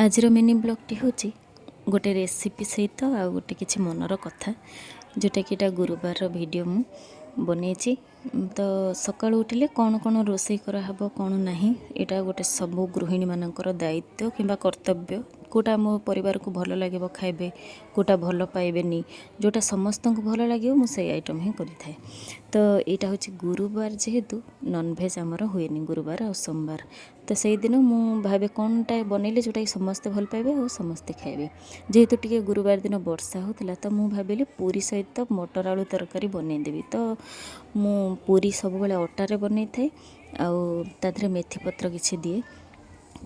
ଆଜିର ମିନି ବ୍ଲଗ୍ଟି ହେଉଛି ଗୋଟେ ରେସିପି ସହିତ ଆଉ ଗୋଟେ କିଛି ମନର କଥା, ଯେଉଁଟାକି ଏଇଟା ଗୁରୁବାରର ଭିଡ଼ିଓ ମୁଁ ବନେଇଛି। ତ ସକାଳୁ ଉଠିଲେ କ'ଣ କ'ଣ ରୋଷେଇ କରାହେବ, କ'ଣ ନାହିଁ, ଏଇଟା ଗୋଟେ ସବୁ ଗୃହିଣୀମାନଙ୍କର ଦାୟିତ୍ୱ କିମ୍ବା କର୍ତ୍ତବ୍ୟ। କେଉଁଟା ମୋ ପରିବାରକୁ ଭଲ ଲାଗିବ ଖାଇବେ, କେଉଁଟା ଭଲ ପାଇବେନି, ଯେଉଁଟା ସମସ୍ତଙ୍କୁ ଭଲ ଲାଗିବ ମୁଁ ସେଇ ଆଇଟମ୍ ହିଁ କରିଥାଏ। ତ ଏଇଟା ହେଉଛି ଗୁରୁବାର, ଯେହେତୁ ନନଭେଜ୍ ଆମର ହୁଏନି ଗୁରୁବାର ଆଉ ସୋମବାର। ତ ସେଇଦିନ ମୁଁ ଭାବେ କ'ଣଟା ବନେଇଲେ ଯେଉଁଟାକି ସମସ୍ତେ ଭଲ ପାଇବେ ଆଉ ସମସ୍ତେ ଖାଇବେ। ଯେହେତୁ ଟିକେ ଗୁରୁବାର ଦିନ ବର୍ଷା ହେଉଥିଲା, ତ ମୁଁ ଭାବିଲି ପୁରୀ ସହିତ ମଟର ଆଳୁ ତରକାରୀ ବନେଇଦେବି। ତ ମୁଁ ପୁରୀ ସବୁବେଳେ ଅଟାରେ ବନେଇଥାଏ ଆଉ ତା ଦେହରେ ମେଥି ପତ୍ର କିଛି ଦିଏ,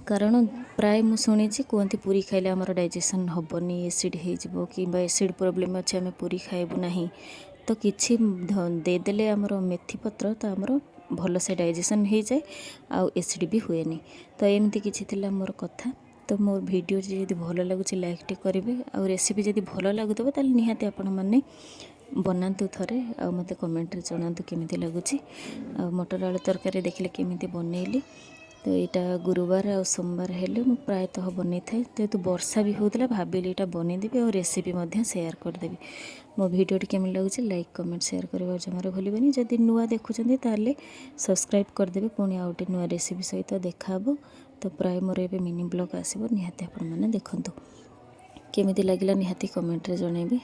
କାରଣ ପ୍ରାୟ ମୁଁ ଶୁଣିଛି କୁହନ୍ତି ପୁରୀ ଖାଇଲେ ଆମର ଡାଇଜେସନ୍ ହେବନି, ଏସିଡ଼୍ ହେଇଯିବ କିମ୍ବା ଏସିଡ଼୍ ପ୍ରୋବ୍ଲେମ୍ ଅଛି, ଆମେ ପୁରୀ ଖାଇବୁ ନାହିଁ। ତ କିଛି ଦେଇଦେଲେ ଆମର ମେଥି ପତ୍ର, ତ ଆମର ଭଲସେ ଡାଇଜେସନ୍ ହେଇଯାଏ ଆଉ ଏସିଡ଼୍ ବି ହୁଏନି। ତ ଏମିତି କିଛି ଥିଲା ମୋର କଥା। ତ ମୋ ଭିଡ଼ିଓ ଯଦି ଭଲ ଲାଗୁଛି, ଲାଇକ୍ଟେ କରିବେ ଆଉ ରେସିପି ଯଦି ଭଲ ଲାଗୁଥିବ, ତାହେଲେ ନିହାତି ଆପଣମାନେ ବନାନ୍ତୁ ଥରେ ଆଉ ମୋତେ କମେଣ୍ଟରେ ଜଣାନ୍ତୁ କେମିତି ଲାଗୁଛି। ଆଉ ମଟର ଆଳୁ ତରକାରୀ ଦେଖିଲେ କେମିତି ବନେଇଲି। ତ ଏଇଟା ଗୁରୁବାର ଆଉ ସୋମବାର ହେଲେ ମୁଁ ପ୍ରାୟତଃ ବନେଇଥାଏ। ଯେହେତୁ ବର୍ଷା ବି ହେଉଥିଲା, ଭାବିଲି ଏଇଟା ବନେଇଦେବି ଆଉ ରେସିପି ମଧ୍ୟ ସେୟାର କରିଦେବି। ମୋ ଭିଡ଼ିଓଟି କେମିତି ଲାଗୁଛି, ଲାଇକ୍, କମେଣ୍ଟ, ସେୟାର କରିବା ଜମାରୁ ଭୁଲିବେନି। ଯଦି ନୂଆ ଦେଖୁଛନ୍ତି, ତାହେଲେ ସବସ୍କ୍ରାଇବ୍ କରିଦେବେ। ପୁଣି ଆଉ ଗୋଟେ ନୂଆ ରେସିପି ସହିତ ଦେଖାହେବ। ତ ପ୍ରାୟ ମୋର ଏବେ ମିନି ବ୍ଲଗ୍ ଆସିବ, ନିହାତି ଆପଣମାନେ ଦେଖନ୍ତୁ। କେମିତି ଲାଗିଲା ନିହାତି କମେଣ୍ଟରେ ଜଣାଇବେ।